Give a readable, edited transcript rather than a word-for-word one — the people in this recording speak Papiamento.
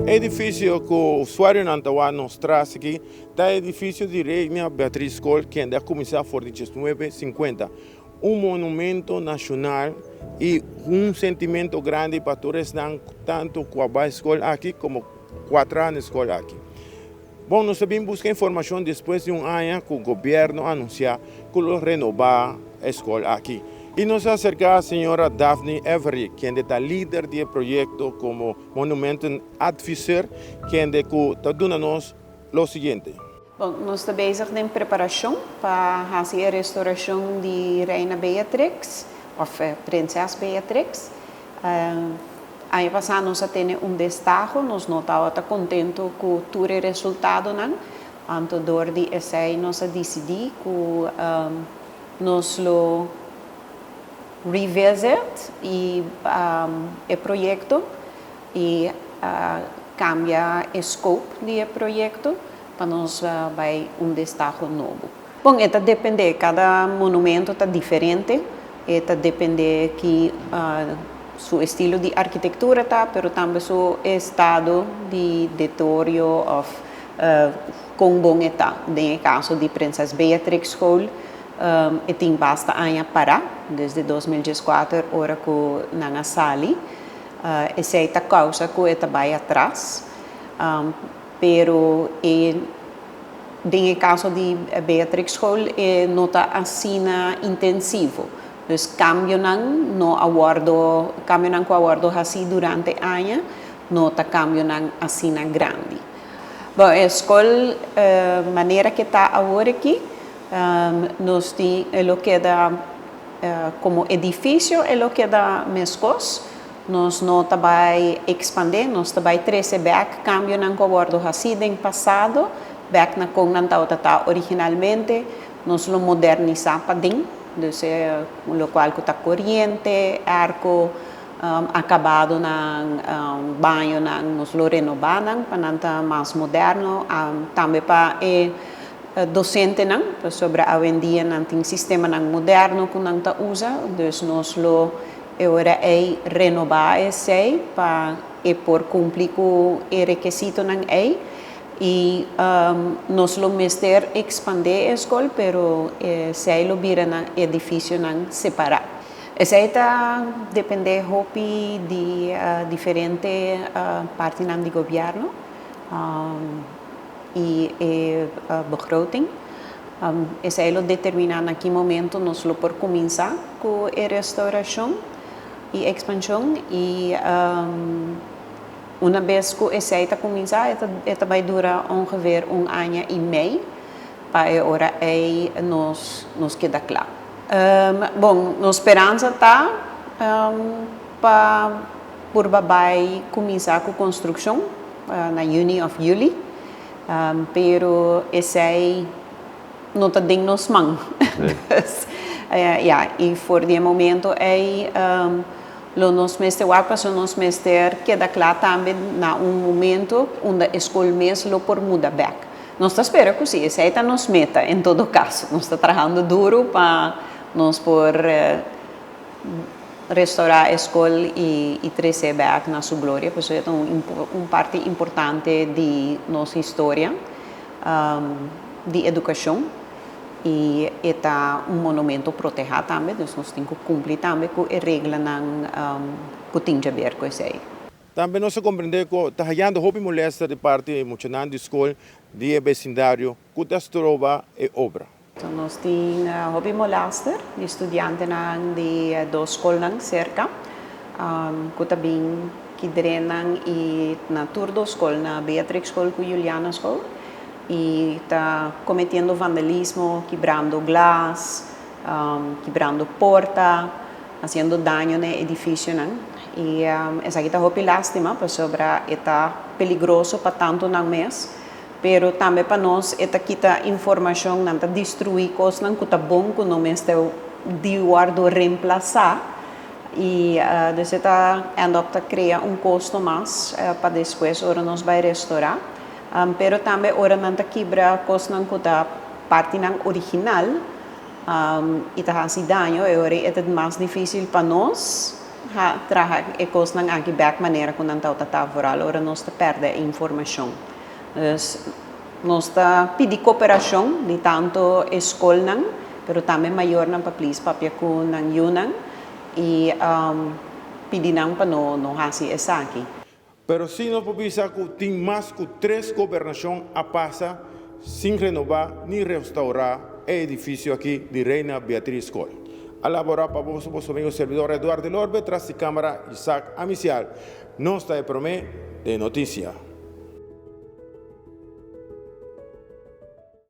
Edifisio ku usuarionan ta wak nos tras aki ta e edifisio di Reina Beatriz School kende a kuminsá for di 1950. Un monumento nashonal i un sentimento grandi pa tur esnan tantu ku a bai skol aki komo ku a traha na e skol aki. Bon, nos a bin buska informashon despues di un aña ku gobièrnu a anunsiá ku lo renobá e skol aki. I nos a aserká señora Daphne Every, kende ta lider di e proyekto komo monumentenadviseur, kende ku ta duna nos lo siguiente. Bon, nos ta bezig den preparashon pa hasi e restaurashon di Reina Beatrix, òf Prinses Beatrix. Aña pasá nos a tene un destaho, nos no tabata kontentu ku tur e resultadonan, anto dor di esei nos a disidí ku nos lo revisit e e proyekto i kambia e scope di e proyekto pa nos bai un destaho nobo. Bon, e ta dependé, kada monumento ta diferente, e ta dependé ki su estilo di arkitektura ta, pero tambe su estado di detorio òf kon bon e ta. Den e kaso di Prinses Beatrix School e tin basta aña pará, desde 2014 ora ku nan a sali. Esei ta kousa ku e ta bai atras, pero e den e kaso di Beatrix School e no ta asina intensivo. Dus kambionan no a wòrdu, kambionan ku a wòrdu hasí durante aña no ta kambionan asina grandi. Bon, e skol manera ke ta awor aki, nos tin e lo keda komo edifisio e lo keda meskos. Nos no ta bai ekspandé, nos ta bai trese bèk kambionan ku a wòrdu hasí den pasado, bèk na kon nan tabata ta originalmente. Nos lo modernisá paden, dus e lokual ku ta koriente, airco, akabadonan, bañonan, nos lo renobá nan pa nan ta mas moderno. Tambe pa e dosentenan, pasobra awendia nan tin sistemanan moderno ku nan ta usa, dus nos lo e ora ei renobá esei pa e por kumpli ku e rekesitonan ei. I nos lo mester ekspandé e skol, pero esei lo bira na edifisionan separá. Esei ta dependé hopi di diferente partinan di gobièrnu i e begroting. Esei lo determiná na ki momento nos lo por kuminsá ku e restaurashon i ekspanshon i una bes ku esei ta kuminsá e ta bai dura ongeveer un aña i mei pa e ora ei nos nos keda kla. Bon, nos speransa ta pa purba bai kuminsá ku konstrukshon na yüni òf yüli, pero esei no ta den nos man. Dus, ya, i for di e momento ei lo nos mester wak pasobra nos mester keda kla tambe na un momento unda e skol mes lo por muda bek. Nos ta spera ku si, esei ta nos meta en todo kaso. Nos ta trahando duru pa nos por restourá e skol i trese bek na su gloria, pasobra e ta un parti importante di nos historia di edukashon i e ta un monumento protehá tambe, dus nos tin ku kumpli tambe ku e reglanan ku tin djaber ku esei. Tambe nos a komprendé ku ta hayando hopi molèster di parti e muchanan di skol di e besindario ku ta stroba e obra. Nos tin hopi molèster di studiantenan di e dos skolnan serka ku ta bin kidrenan i na tur dos skol, na Beatrix School ku Juliana School, i ta kometiendo vandalismo, kibrando glas, kibrando porta, hasiendo daño na e edifisionan. I esaki ta hopi lástima pasobra e ta peligroso pa tantu nan mes, pero tambe pa nos e ta kita informashon, nan ta destruí kosnan ku ta bon ku no mester di wòrdu remplasá i dus e ta end up ta krea un kosto mas pa despues ora nos bai restorá. Pero tambe ora nan ta kibra kosnan ku ta partinan original i ta hasi daño, e ora ei e ta mas difísil pa nos. traha e kosnan aki bèk manera ku nan tabata ta vooral ora nos ta pèrdè e informashon. Dus nos ta pidi koperashon di tantu e skolnan pero tambe mayornan pa please papia ku nan yunan i pidi nan pa no no hasi esaki. Pero sí nos por bisa ku tin mas ku tres gobernashon a pasa sin renobá ni restourá e edifisio aki di Reina Beatriz Skol. A laborá pa boso boso amigo servidor Eduardo Lorbe tras di kámara Isaac Amisial. Nos ta e promé den notisia.